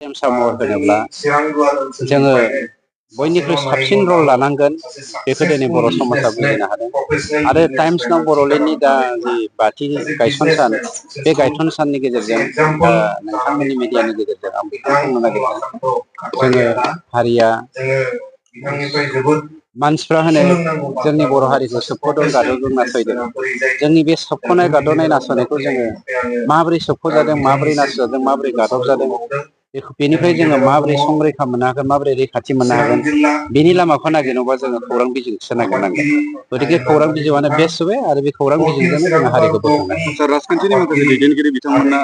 महर होनोब्ला जोङो बयनिख्रुइ साबसिन रल लानांगोन बेखौ दिनै बर' समाजा बुजिनो हादों आरो टाइम्स नाउ बर'लेण्डनि दा जि बाथि गायसन सान बे गायसन साननि गेजेरजों नोंथांमोननि मिडियानि गेजेरजों आं बेखौ बुंनो नागिरदों जोङो हारिया मानसिफ्रा होनो जोंनि बर' हारिखौ सोबख'दों गादबदों नासयदों जोंनि बे सोबख'नाय गादबनाय नासयनायखौ जोङो माबोरै सोबख'जादों माबोरै नासयजादों माबोरै गादबजादों बेनिफ्राय जोङो माबोरै संरैखा मोननो हागोन माबोरै रैखाथि मोननो हागोन बेनि लामाखौ नागिरनोबा जोङो खौरां बिजोंसो नागिरनांगोन गथिखे खौरां बिजोङानो बेस्ट वे आरो बे खौरां बिजोंजोंनो जोङो हारिखौ बोखांनो हायो। राजखान्थिनि माखासे दैदेनगिरि बिथांमोना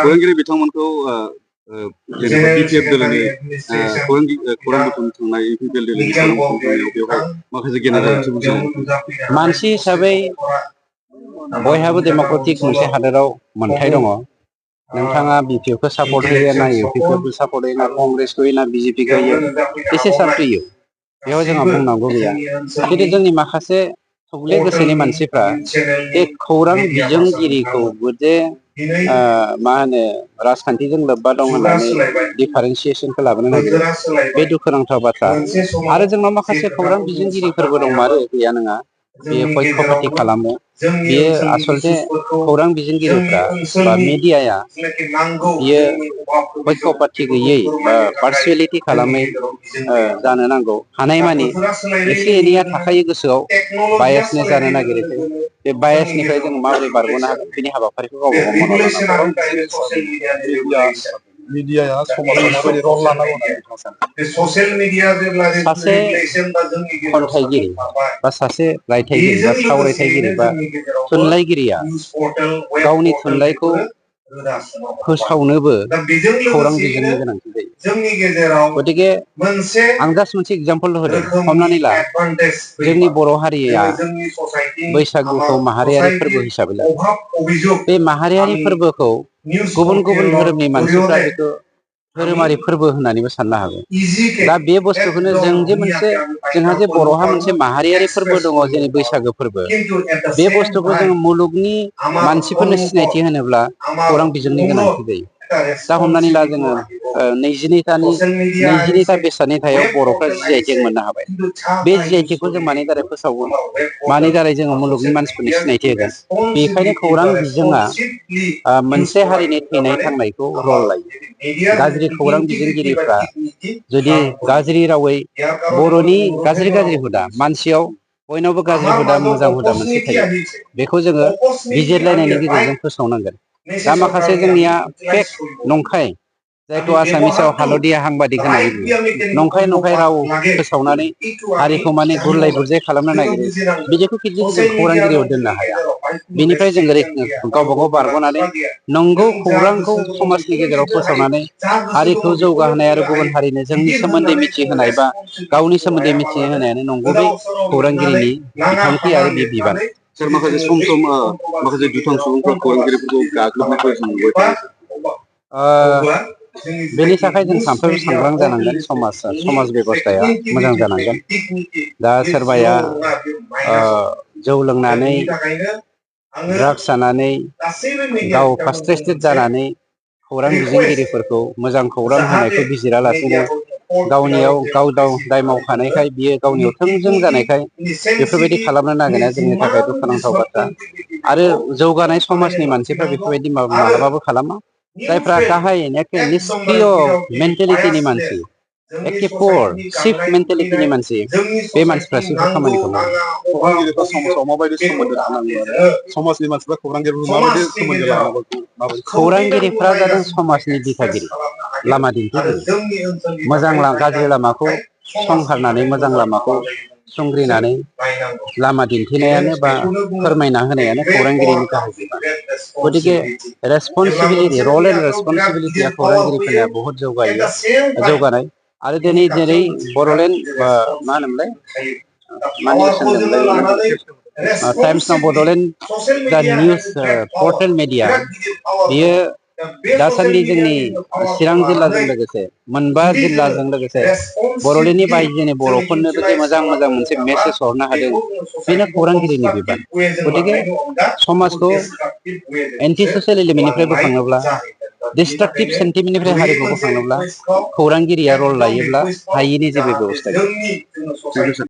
खौरांगिरि बिथांमोनखौ जेनेबा बिटिएफ दोलोनि खौरां बुथुम थांनाय इउपिपिएल दोलोनि खौरां बुथुम थांनायाव बेवहाय माखासे गेना गोरोन्थि बुजिनाय मानसि हिसाबै बयहाबो डेम'क्रेटिक मोनसे हादोराव मोनथाय दङ। नोंथाङा बिपिएफखौ सापर्ट होयो ना इउपिपिएलखौ सापर्ट होयो ना कंग्रेसखौ होयो ना बिजेपिखौ होयो एसे साबटुयो बेयाव जोंहा बुंनांगौ गैया खिन्थु जोंनि माखासे थौले गोसोनि मानसिफ्रा बे खौरां बिजोंगिरिखौबो जे मा होनो राजखान्थिजों लोब्बा दं होननानै डिफारेन्सियेसनखौ लाबोनो नागिरो बे दुखुनांथाव बाथ्रा आरो जोंनाव माखासे खौरां बिजोंगिरिफोरबो दंमारो गैया नङा बेयो पक्षपाती खालामो बेयो आसलथे खौरां बिजोंगिरिफ्रा बा मिडियाया बियो पक्षपाती गैयै बा पार्सुवेलिटि खालामै जानो नांगौ हानायमानि एसे एनैया थाखायो गोसोआव बायासनेस जानो नागिरो बे बायासनिफ्राय जों माबोरै बारग'नो हागोन बेनि हाबाफारिखौ गावबा गाव मावना लानांगौ। मिडियाया समाजाव माबायदि रल लानांगौ होननानै सासे खन्थाइगिरि बा सासे रायथाइगिरि बा सावरायथाइगिरि बा थुनलाइगिरिया गावनि थुनलाइखौ फोसावनोबो खौरां बिजोंनि गोनांथि जायो। गथिखे आं जास्ट मोनसे एगजाम्पल होदों हमनानै ला जोंनि बर' हारिया बैसागुखौ माहारियारि फोरबो हिसाबै लायो बे माहारियारि फोरबोखौ गुबुन गुबुन धोरोमनि मानसिफ्रा बेखौ धोरोमारि फोरबो होननानैबो साननो हागौ। दा बे बुस्थुखौनो जों जे मोनसे जोंहा जे बर'हा मोनसे माहारियारि फोरबो दङ जेरै बैसागो फोरबो बे बुस्थुखौ जोङो मुलुगनि मानसिफोरनो सिनायथि होनोब्ला खौरां बिजोंनि गोनांथि जायो। दा हमनानै ला जोङो नैजिनैथा बेसादनि सायाव बर'फ्रा GI टेग मोननो हाबाय बे GI टेगखौ जों मानि दारै फोसावगोन मानि दारै जोङो मुलुगनि मानसिफोरनि सिनायथि होगोन बेखायनो खौरां बिजोङा मोनसे हारिनि थैनाय थांनायखौ रल लायो। गाज्रि खौरां बिजोंगिरिफ्रा जुदि गाज्रि रावै बर'नि गाज्रि हुदा मानसियाव बयनावबो गाज्रि हुदा मोजां हुदा मोनसे थायो बेखौ जोङो बिजिरलायनायनि गेजेरजों फोसावनांगोन। दा माखासे जोंनिया फेक नंखाय जायखौ आसामिसाव हालदिया हांबादिक होननानै बुङो नंखाय राव फोसावनानै हारिखौ माने गुरलाय गुरजाय खालामनो नागिरो बिदिखौ खिन्थु जों खौरांगिरियाव दोननो हाया। बेनिफ्राय जों गावबा गाव बारग'नानै नंगौ खौरांखौ समाजनि गेजेराव फोसावनानै हारिखौ जौगाहोनाय आरो गुबुन हारिनो जोंनि सोमोन्दै मिथिहोनाय बा गावनि सोमोन्दै मिथिहोनायानो नंगुबै खौरांगिरिनि बिथांखि आरो बे बिबान। सोर माखासे सम माखासे दुथां सुबुंफ्रा खौरांगिरिफोरखौ गाग्लोबनायखौ जों नुबाय थायो। बेनि थाखाय जों सानफ्रोमबो सांग्रां जानांगोन समाज बेब'स्थाया मोजां जानांगोन। दा सोरबाया जौ लोंनानै ड्राग्स जानानै गाव फ्रास्ट्रेटेड जानानै खौरां बिजोंगिरिफोरखौ मोजां खौरां होनायखौ बिजिरालासिनो गावनियाव गाव दाय मावखानायखाय बियो गावनियाव थोंजों जानायखाय बेफोरबायदि खालामनो नागिरनाया जोंनि थाखाय दुखुनांथाव बाथ्रा आरो जौगानाय समाजनि मानसिफ्रा बेफोरबायदि मालाबाबो खालामा। जायफ्रा गाहाय निष्क्रिय मेन्टेलिटिनि मानसि एखे पुवर सिफ मेन्टेलिटिनि मानसि बे मानसिफ्रासो बेफोर खामानिखौ मावो। खौरांगिरिफ्रा समाजाव माबायदि सोमोन्दो थानांगौ आरो समाजनि मानसिफ्रा खौरांगिरिफोरखौ माबायदि सोमोन्दो लानांगौ खौरांगिरिफ्रा जादों समाजनि दिथागिरि लामा दिन्थिगिरि मोजां गाज्रि लामाखौ संहारनानै मोजां लामाखौ संग्रिनानै लामा दिन्थिनायानो बा फोरमायना होनायानो खौरांगिरिनि गाहाय बिबान। गथिखे रेसपनसिबिलिटि रल एन्ड रेसपनसिबिलिटिया खौरांगिरिफोरनिया बहुत जौगानाय आरो दिनै बड'लेण्ड मा होनोमोनलाय टाइम्स नाउ बड'लेण्ड दा निउस पर्टेल मिडिया बियो दासान्दि जोंनि चिरां जिल्लाजों लोगोसे मोनबा जिल्लाजों लोगोसे बर'लेण्डनि बायजोनि बर'फोरनोबो जे मोजां मोजां मोनसे मेसेज हरनो हादों, बेनो खौरांगिरिनि बिबान। गतिके समाजखौ एन्टि ससियेल एलिमेन्टनिफ्राय बोखांनोब्ला, डिस्ट्राक्टिभ सेन्टिमेन्टनिफ्राय हारिखौ बोखांनोब्ला खौरांगिरिया रल लायोब्ला हायिनि जेबो बेबस्था गैया।